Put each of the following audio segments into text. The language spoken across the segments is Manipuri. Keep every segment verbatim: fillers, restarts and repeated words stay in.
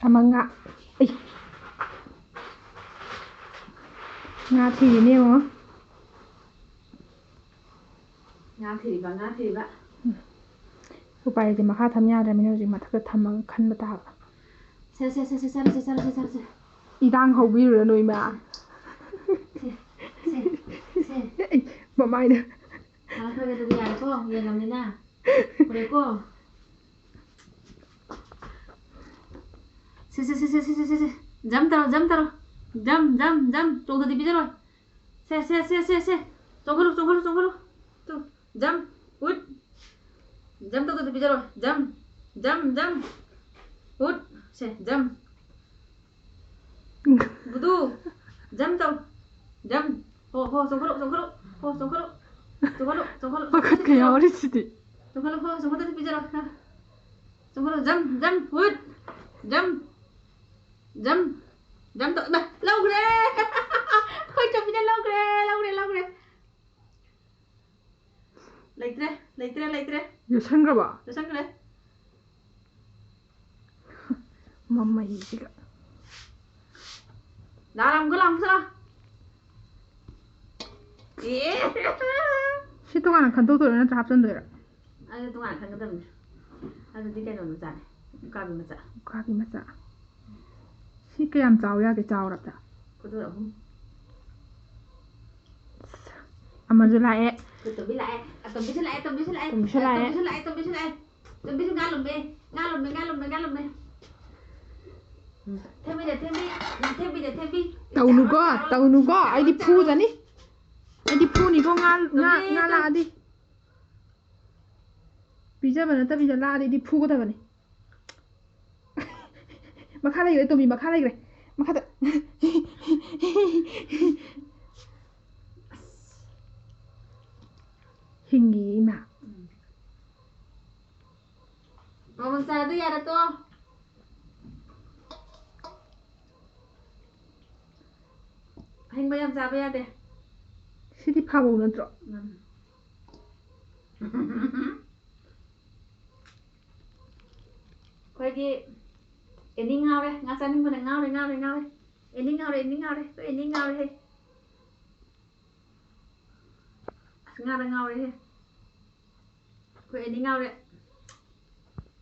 ꯑꯃ ꯉꯥ, ꯑꯩ, ꯉꯥ ꯊꯤꯔꯤꯅꯦ ꯌꯦꯡꯉꯣ꯫ ꯉꯥ ꯊꯤꯔꯤꯕ, ꯉꯥ ꯊꯤꯔꯤꯕ꯫ ꯎꯄꯥꯏ ꯂꯩꯇꯦ, ꯃꯈꯥ ꯊꯝ ꯌꯥꯗ꯭ꯔꯕꯅꯤꯅ ꯍꯧꯖꯤꯛ ꯃꯊꯛꯇ ꯊꯝꯃꯒ ꯈꯟꯕ ꯇꯥꯕ꯫ ꯁꯦ, ꯁꯦ, ꯁꯦ, ꯁꯦ, ꯆꯠꯂꯁꯦ, ꯆꯠꯂꯁꯦ, ꯆꯠꯂꯁꯦ꯫ ꯏꯔꯥꯡ ꯍꯧꯕꯤꯔꯨꯔꯅꯨ, ꯏꯃꯥ꯫ ꯁꯦ, ꯁꯦ, ꯁꯦ꯫ ꯑꯩ ꯃꯃꯥꯏꯗ꯫ ꯐꯔꯦ, ꯐꯔꯦ, ꯑꯗꯨꯗꯤ ꯌꯥꯔꯦꯀꯣ, ꯌꯦꯡꯉꯕꯅꯤꯅ꯫ ꯐꯔꯦꯀꯣ꯫ ꯁꯦ, ꯁꯦ, ꯁꯦ꯫ Jump ꯇꯧꯔꯣ, jump ꯇꯧꯔꯣ꯫ Jump, jump, jump꯫ ꯆꯣꯡꯊꯗꯤ ꯄꯤꯖꯔꯣꯏ꯫ ꯁꯦ, ꯁꯦ, ꯁꯦ, ꯁꯦ, ꯁꯦ꯫ ꯆꯣꯡꯈꯠꯂꯨ, ꯆꯣꯡꯈꯠꯂꯨ, ꯆꯣꯡꯈꯠꯂꯨ꯫ ꯇꯨ, jump꯫ ꯎꯠ꯫ Jump ꯇꯧꯗꯗꯤ ꯄꯤꯖꯔꯣꯏ꯫ Jump, jump, jump꯫ ꯎꯠ꯫ ꯁꯦ, jump꯫ ꯕꯨꯗꯨ, jump ꯇꯧ꯫ Jump꯫ ꯍꯣ, ꯍꯣ, ꯆꯣꯡꯈꯠꯂꯨ, ꯆꯣꯡꯈꯠꯂꯨ꯫ ꯍꯣ, ꯆꯣꯡꯈꯠꯂꯨ꯫ ꯆꯣꯡꯈꯠꯂꯨ, ꯆꯣꯡꯈꯠꯂꯨ꯫ ꯃꯈꯨꯠꯀ ꯌꯥꯎꯔꯤꯁꯤꯗꯤ꯫ ꯆꯣꯡꯈꯠꯂꯨ, ꯍꯣ, ꯆꯣꯡꯈꯠꯂꯗꯤ ꯄꯤꯖꯔꯣꯏ꯫ ꯆꯣꯡꯈꯠꯂꯨ, jump, jump, ꯎꯠ꯫ Jump꯫ Jump꯫ Jump ꯇꯧ-, ꯏꯃꯥ, ꯂꯧꯈ꯭ꯔꯦ꯫ ꯑꯩꯈꯣꯏ ꯆꯧꯃꯤꯅ ꯂꯧꯈ꯭ꯔꯦ, ꯂꯧꯈ꯭ꯔꯦ, ꯂꯧꯈ꯭ꯔꯦ꯫ ꯂꯩꯇ꯭ꯔꯦ, ꯂꯩꯇ꯭ꯔꯦ, ꯂꯩꯇ꯭ꯔꯦ꯫ ꯌꯣꯠꯁꯟꯈ꯭ꯔꯕꯣ? ꯌꯣꯠꯁꯟꯈ꯭ꯔꯦ꯫ ꯃꯃꯩꯁꯤꯒ꯫ ꯂꯥꯛꯑꯣ, ꯑꯃꯨꯛꯀ ꯂꯥꯛꯑꯣ, ꯑꯃꯨꯛꯀ ꯂꯥꯛꯑꯣ꯫ ꯑꯦ꯫ ꯁꯤ ꯇꯣꯉꯥꯟꯅ ꯈꯟꯗꯣꯛꯇꯣꯏꯔꯣ ꯅꯠꯇ꯭ꯔ ꯍꯥꯞꯆꯟꯗꯣꯏꯔꯣ? ꯑꯗꯨ ꯇꯣꯉꯥꯟꯅ ꯈꯟꯒꯗꯕꯅꯤ꯫ ꯑꯗꯨꯗꯤ ꯀꯩꯅꯣ ꯃꯆꯥꯅꯦ, ꯎꯀꯥꯕꯤ ꯃꯆꯥ꯫ ꯎꯀꯥꯕꯤ ꯃꯆꯥ꯫ ꯁꯤ ꯀꯌꯥꯝ ꯆꯥꯎ ꯌꯥꯒꯦ, ꯆꯥꯎꯔꯕꯗ? ꯈꯨꯗꯣꯜ ꯑꯍꯨꯝ꯫ ꯑꯃꯁꯨ ꯂꯥꯛꯑꯦ꯫ ꯑꯇꯣꯝꯕꯤ ꯂꯥꯛꯑꯦ, ꯑꯇꯣꯝꯕꯤꯁꯨ ꯂꯥꯛꯑꯦ, ꯑꯇꯣꯝꯕꯤꯁꯨ ꯂꯥꯛꯑꯦ, ꯑꯇꯣꯝꯕꯤꯁꯨ ꯂꯥꯛꯑꯦ꯫ ꯑꯇꯣꯝꯕꯤꯁꯨ ꯂꯥꯛꯑꯦ, ꯑꯇꯣꯝꯕꯤꯁꯨ ꯂꯥꯛꯑꯦ꯫ ꯑꯇꯣꯝꯕꯤꯁꯨ ꯉꯥ ꯂꯨꯝꯃꯦ, ꯉꯥ ꯂꯨꯝꯃꯦ, ꯉꯥ ꯂꯨꯝꯃꯦ, ꯉꯥ ꯂꯨꯝꯃꯦ꯫ ꯊꯦꯝꯕꯤꯗ, ꯊꯦꯝꯕꯤ, ꯊꯦꯝꯕꯤꯗ, ꯊꯦꯝꯕꯤ꯫ ꯇꯧꯅꯨꯀꯣ, ꯆꯥꯔꯣ, ꯆꯥꯔꯣ, ꯇꯧꯅꯨꯀꯣ, ꯆꯥꯔꯣ, ꯑꯩꯗꯤ ꯆꯥꯔꯣ꯫ ꯐꯨꯖꯅꯤ꯫ ꯑꯩꯗꯤ ꯐꯨꯅꯤꯀꯣ, ꯉꯥ, ꯉꯥ, ꯇꯨꯝꯃꯦ, ꯉꯥ ꯇꯨꯝ-, ꯂꯥꯛꯑꯗꯤ꯫ ꯄꯤꯖꯕ ꯅꯠꯇꯕꯤꯗ ꯂꯥꯛꯑꯗꯤ ꯑꯩꯗꯤ ꯐꯨꯒꯗꯕꯅꯤ꯫ ꯃꯈꯥ ꯂꯩꯈ꯭ꯔꯦ, ꯇꯣꯝꯕꯤ, ꯃꯈꯥ ꯂꯩꯈ꯭ꯔꯦ꯫ ꯃꯈꯥꯗ꯫ ꯍꯤꯡꯉꯤ, ꯏꯃꯥ꯫ ꯎꯝ꯫ ꯃꯃꯜ ꯆꯥꯔꯗꯤ ꯌꯥꯔꯦ, ꯇꯣ꯫ ꯑꯍꯤꯡꯕ ꯌꯥꯝ ꯆꯥꯕ ꯌꯥꯗꯦ꯫ ꯁꯤꯗꯤ ꯐꯥꯕꯧ ꯅꯠꯇ꯭ꯔꯣ? ꯎꯝ꯫ ꯑꯩꯈꯣꯏꯒꯤ ꯑꯦꯅꯤ ꯉꯥꯎꯔꯦ, ꯉꯥ ꯆꯥꯅꯤꯡꯕꯅ ꯉꯥꯎꯔꯦ, ꯉꯥꯎꯔꯦ, ꯉꯥꯎꯔꯦ꯫ ꯑꯦꯅꯤ ꯉꯥꯎꯔꯦ, ꯑꯦꯅꯤ ꯉꯥꯎꯔꯦ, ꯑꯩꯈꯣꯏ ꯑꯦꯅꯤ ꯉꯥꯎꯔꯦꯍꯦ꯫ ꯑꯁ, ꯉꯥꯗ ꯉꯥꯎꯔꯦꯍꯦ꯫ ꯑꯩꯈꯣꯏ ꯑꯦꯅꯤ ꯉꯥꯎꯔꯦ꯫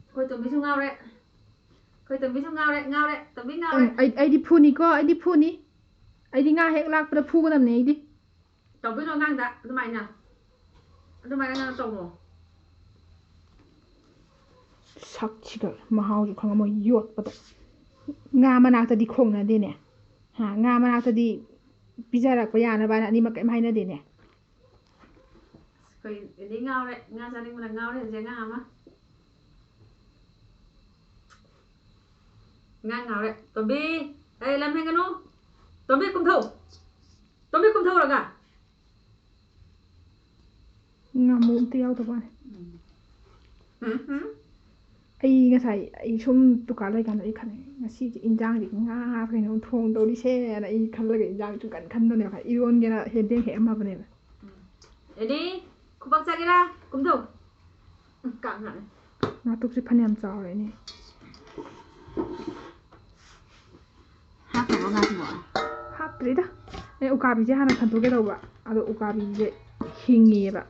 ꯑꯩꯈꯣꯏ ꯇꯣꯝꯕꯤꯁꯨ ꯉꯥꯎꯔꯦ꯫ ꯑꯩꯈꯣꯏ ꯇꯣꯝꯕꯤꯁꯨ ꯉꯥꯎꯔꯦ, ꯉꯥꯎꯔꯦ꯫ ꯇꯣꯝꯕꯤ ꯉꯥꯎꯔꯦ꯫ ꯎꯝ, ꯑꯩ, ꯑꯩꯗꯤ ꯐꯨꯅꯤꯀꯣ, ꯑꯩꯗꯤ ꯐꯨꯅꯤ꯫ ꯑꯩꯗꯤ ꯉꯥ ꯍꯦꯛ ꯂꯥꯛꯄꯗ ꯐꯨꯒꯗꯕꯅꯦ ꯑꯩꯗꯤ꯫ ꯇꯧꯕꯤꯅꯣ ꯑꯉꯥꯡꯗ ꯑꯗꯨꯃꯥꯏꯅ꯫ ꯑꯗꯨꯃꯥꯏꯅ ꯑꯉꯥꯡ ꯇꯧꯅꯣ꯫ ꯁꯛꯁꯤꯒ ꯃꯍꯥꯎꯁꯨ ꯈꯪꯉꯝꯃꯣꯏ ꯌꯣꯠꯄꯗ꯫ ꯉꯥ ꯃꯅꯥꯛꯇꯗꯤ ꯈꯣꯡꯅꯗꯦꯅꯦ꯫ ꯍꯥ, ꯉꯥ ꯃꯅꯥꯛꯇꯗꯤ ꯄꯤꯖꯔꯛꯄ ꯌꯥꯅꯕꯅ ꯑꯅꯤꯃꯛ ꯀꯔꯤꯝ ꯍꯥꯏꯅꯗꯦꯅꯦ꯫ ꯑꯩꯈꯣꯏ ꯑꯦꯅꯤ ꯉꯥꯎꯔꯦ, ꯉꯥ ꯆꯥꯅꯤꯡꯕꯅ ꯉꯥꯎꯔꯦ ꯍꯧꯖꯤꯛ ꯑꯉꯥꯡ ꯑꯃ꯫ ꯉꯥ ꯉꯥꯎꯔꯦ꯫ ꯇꯣꯝꯕꯤ, ꯑꯩ ꯂꯝ ꯍꯦꯟꯒꯅꯨ꯫ ꯇꯣꯝꯕꯤ, ꯀꯨꯝꯊꯧ꯫ ꯇꯣꯝꯕꯤ, ꯀꯨꯝꯊꯧꯔꯒ꯫ ꯉꯥꯃꯨ ꯑꯝꯇ ꯌꯥꯎꯗꯕ ꯋꯥꯅꯤ꯫ ꯎꯝ꯫ ꯎꯝ, ꯎꯝ꯫ ꯑꯩ ꯉꯁꯥꯏ, ꯑꯩ ꯁꯨꯝ ꯗꯨꯀꯥꯟ ꯂꯩꯀꯥꯟꯗ ꯑꯩ ꯈꯜꯂꯦ, "ꯉꯁꯤꯗꯤ ꯏꯟꯖꯥꯡꯗꯤ ꯉꯥ ꯀꯩꯅꯣ ꯊꯣꯡꯗꯧꯔꯤꯁꯦꯅ" ꯑꯩ ꯈꯜꯂꯒ ꯏꯟꯖꯥꯡꯁꯨ ꯀꯟ ꯈꯟꯕꯅꯦꯕ꯫ ꯏꯔꯣꯟꯒꯦꯅ ꯍꯦꯟꯗꯦꯝ ꯍꯦꯛꯑꯝꯃꯕꯅꯦꯕ꯫ ꯎꯝ꯫ ꯑꯦꯅꯤ, ꯈꯨꯕꯥꯛ ꯆꯥꯒꯦꯔꯥ? ꯀꯨꯝꯊꯧ꯫ ꯎꯝ, ꯀꯥꯡ ꯉꯥꯅꯦ꯫ ꯉꯥꯇꯣꯛꯁꯦ ꯐꯅꯌꯥꯝ ꯆꯥꯎꯔꯦꯅꯦ꯫ ꯍꯥꯞꯈ꯭ꯔꯕꯣ ꯉꯥꯁꯤꯕꯣ? ꯍꯥꯞꯇ꯭ꯔꯤꯗ꯫ ꯑꯩ ꯎꯀꯥꯕꯤꯁꯦ ꯍꯥꯟꯅ ꯈꯟꯇꯣꯛꯀꯦ ꯇꯧꯕ꯫ ꯑꯗꯣ ꯎꯀꯥꯕꯤꯁꯦ ꯍꯤꯡꯉꯤꯑꯕ꯫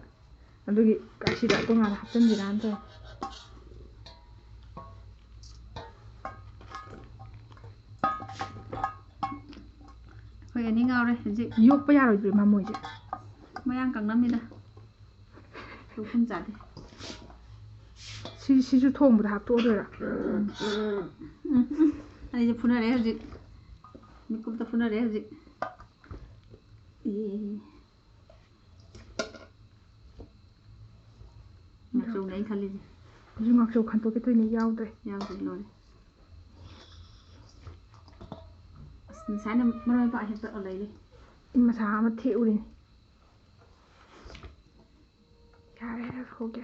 ꯑꯗꯨꯒꯤ ꯑꯁꯤꯗ ꯇꯣꯉꯥꯟꯅ ꯍꯥꯞꯆꯤꯟꯁꯤꯔꯥꯅ ꯇꯧꯔꯦ꯫ ꯑꯩꯈꯣꯏ ꯑꯅꯤ ꯉꯥꯎꯔꯦ ꯍꯧꯖꯤꯛ꯫ ꯌꯣꯛꯄ ꯌꯥꯔꯣꯏꯗ꯭ꯔꯣ ꯏꯃꯥ ꯃꯣꯏꯁꯦ? ꯃꯌꯥꯡ ꯀꯪꯂꯝꯅꯤꯗ꯫ ꯂꯨꯈꯨꯝ ꯆꯥꯗꯦ꯫ ꯁꯤ, ꯁꯤꯁꯨ ꯊꯣꯡꯕꯗ ꯍꯥꯞꯇꯣꯛꯑꯗꯣꯏꯔꯥ? ꯎꯝ, ꯎꯝ, ꯎꯝ꯫ ꯑꯅꯤꯁꯦ ꯐꯨꯅꯔꯦ ꯍꯧꯖꯤꯛ꯫ ꯃꯤꯀꯨꯞꯇ ꯐꯨꯅꯔꯦ ꯍꯧꯖꯤꯛ꯫ ꯑꯦ꯫ ꯉꯥꯛꯆꯧꯅꯦ ꯑꯩ ꯈꯜꯂꯤꯁꯦ꯫ ꯍꯧꯖꯤꯛ ꯉꯥꯛꯆꯧ ꯈꯟꯇꯣꯛꯀꯦ ꯇꯧꯔꯤꯅꯦ, ꯌꯥꯎꯗ꯭ꯔꯦ꯫ ꯌꯥꯎꯗ꯭ꯔꯦ, ꯂꯣꯏꯔꯦ꯫ ꯑꯁ, ꯉꯁꯥꯏꯅ ꯃꯔꯣꯏ ꯃꯄꯥꯡ ꯍꯦꯛꯇ ꯂꯩꯔꯦ꯫ ꯃꯁꯥ ꯑꯃ ꯊꯦꯛꯎꯔꯤꯅꯤ꯫ ꯌꯥꯔꯦ, ꯌꯥꯔꯦ, ꯍꯧꯒꯦ꯫